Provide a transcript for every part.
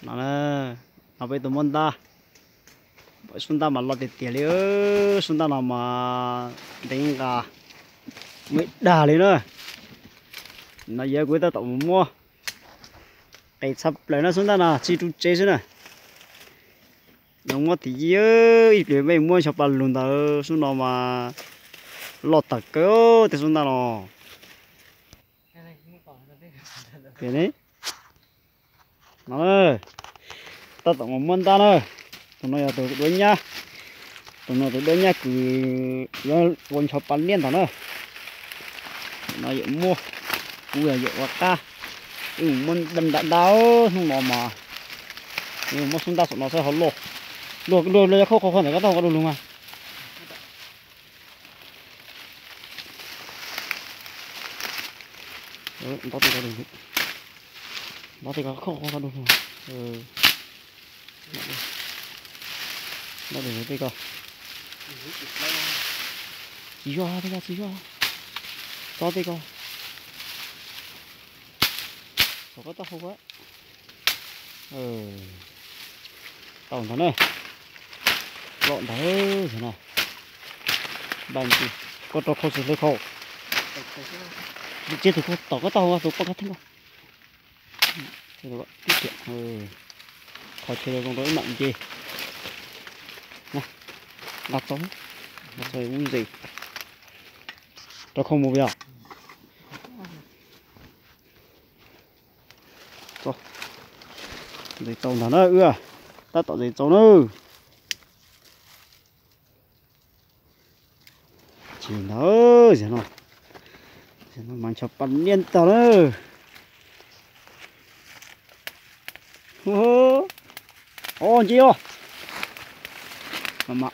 No, no peb tus muab ntab, sub ntab mas loj tiag tiag li, sub ntab no mas ntev nqa, muaj ib dag li na. No yog kuv tab tom mus muab, qes tshaj plaws na, sub ntab no tsis tu tsev xwb na. Nws muab thim yij, ib pliag peb muab xyov paj lug ntawd, sub no mas loj tawm kawg tej sub ntab no. No, tab tom mus muab ntab na. Tus no yog tus duab nyab, tus no tus duab nyab kws yuav ua ncho pa niaj ntag na. No yawm muab, kuv yog yawm ua qab, wb mus muab ntab nrad, hnub no mas muab sub ntab saum no saib ho loj. Luag luag yog khauj qhov qhov ntawm koj tau koj du lug mas. Ntab tej ko, ntab tej ko khauj qhov du lug. Ntab tej ko tsis yog, tej ko tsis yog. Tsob tej ko, tsob ko tau hau. Tau ntag na. Loj ntag no. Koj rau khau xwb hlawv khau. Tsiab tus ko tom koj tau hau tus poj kab theej ko. Qhov chaw zoo rau ib mam nce. Nqa txaus, nqa txaus ub ntses. Rau khau mus yog. Ntses txaus ntag na, wb tab tom ntses txaus na. Tsis ntag, mas ncho pa niaj ntag na. O, nce os. Mas mas,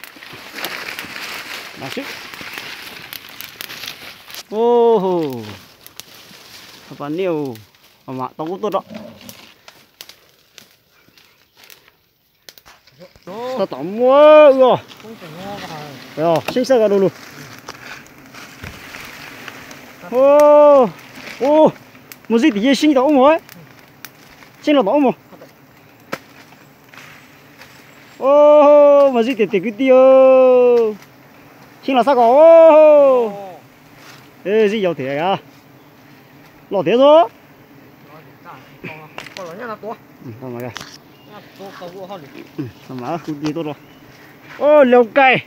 mas xwb. O, ncho pa niaj, mas mas tau kub tuaj rau. Tab tom muab wb os. Seeb xaj ko du lug. Mus zij tim yej seeb tom ub mus, seeb los tom ub mus. Mus zij tiag tiag kwv tij. Seeb los xaj ko. Zij yau tiag, loj tiag xwb. Mas hu li tuaj rau. Ô, lâu cay,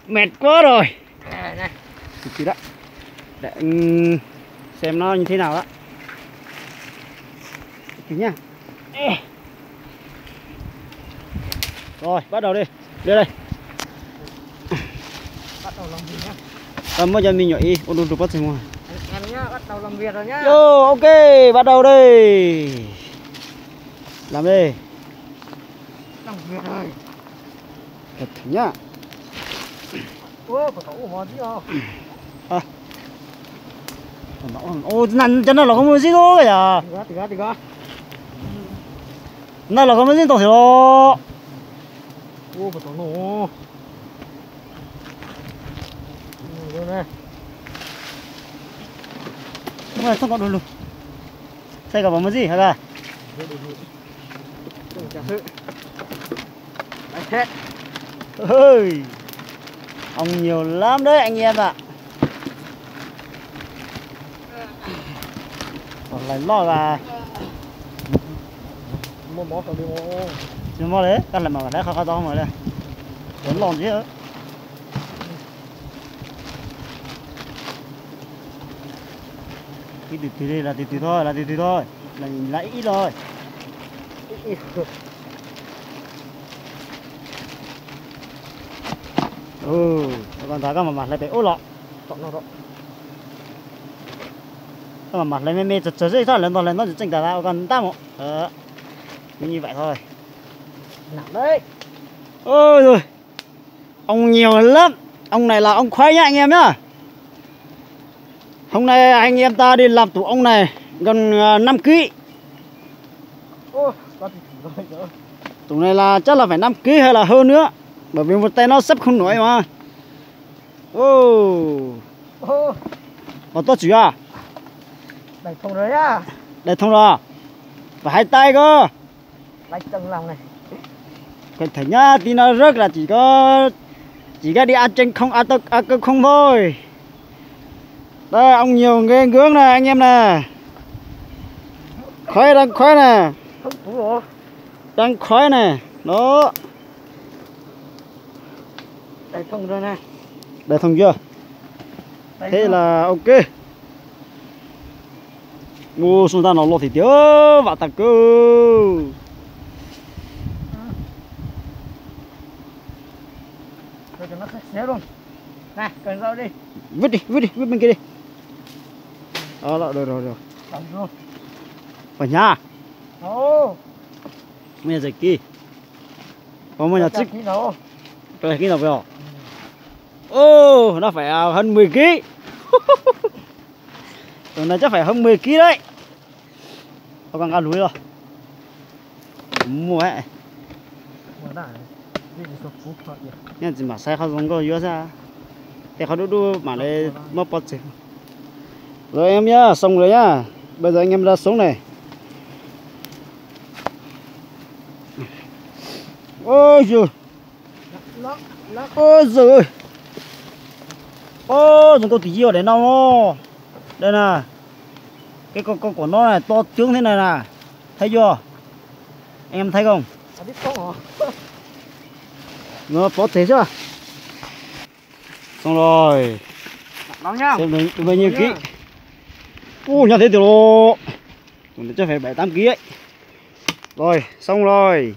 mệt quá rồi. Từ từ đã. Để, ừm, xem nó như thế nào đó. Từ từ nha. Rồi, bắt đầu đi. Đi đây. Tao muab cov me nyuam ib ua du lug pob txeg mus. Yo, ok, bắt đầu đi. Làm đi. Thật nhá. Cov no los koj muaj zib lub yom? No los koj muaj zib tau thiab los? Txhob koj du lug. Saib koj puas muaj zib hab. Ơi, ong nhiều lắm đấy anh em ạ. Còn lầy lót là tsis muaj li, koj hlais mas hlais qhov qhov tau mas li. Cov loj ntxiv. Ib tug twg li, hlais tug twg thôi, hlais tug twg thôi. Hlais ib los. Koj ntag koj mam mam hlais pem ub los. Koj mam mam hlais me me tsawg tsawg xwb, txhob hlais ntau hlais ntau tseem tas ua koj ntab mus. Như vậy thôi. Ôi, ong nhiều lắm. Ông này là ông khoái nhá anh em nhá. Hôm nay anh em ta đi làm tủ ông này gần à, năm ký. Tủ này là chắc là phải năm ký hay là hơn nữa. Bởi vì một tay nó xếp không nổi mà. Ồ. Ồ, tốt chữ à? Đẩy thùng rồi à? Đẩy thùng rồi à? Phải hai tay cơ. Phải thở nhá, tí nó rớt là chỉ có, chỉ có đi ăn trên không, ăn, ăn, ăn không thôi. Đây, ông nhiều ghê gớm nè, anh em nè. Khói, đang khói nè. Đang khói nè. Đó. Đài thông chưa? Thế là ok. Ua, xoo tag no loj tiag tiag, vam tag kawg. Vứt đi, vứt đi, vứt bên kia đi. Đó, rồi, rồi, rồi. Pom hnyav. Muaj ntsis kiv. Pom muaj ntsis kiv. Kiv no puas yog? Ồ, nó phải, à, hơn mười ký. Tụi này chắc phải hơn mười ký đấy. Tao nqa lus los. Muaj. Nyob tsis mam saib qhov zoo nkauj yuav xwb. Tej qhov dub dub mam li muab pov tseg. Rồi em nhá, xong rồi nhá. Bây giờ anh em ra xuống này. Ôi giời. Ôi giời ơi. Ôi, zoo nkauj tiag tiag, để noj. Đây nè. Cái con, con của nó này to tướng thế này nè. Thấy chưa? Anh em thấy không? Nó có thể chứ. Xong rồi. Xem được bao nhiêu ký. Ui, nyob thiab tiag los. Tụi này chắc phải bảy tám ký ấy. Rồi, xong rồi.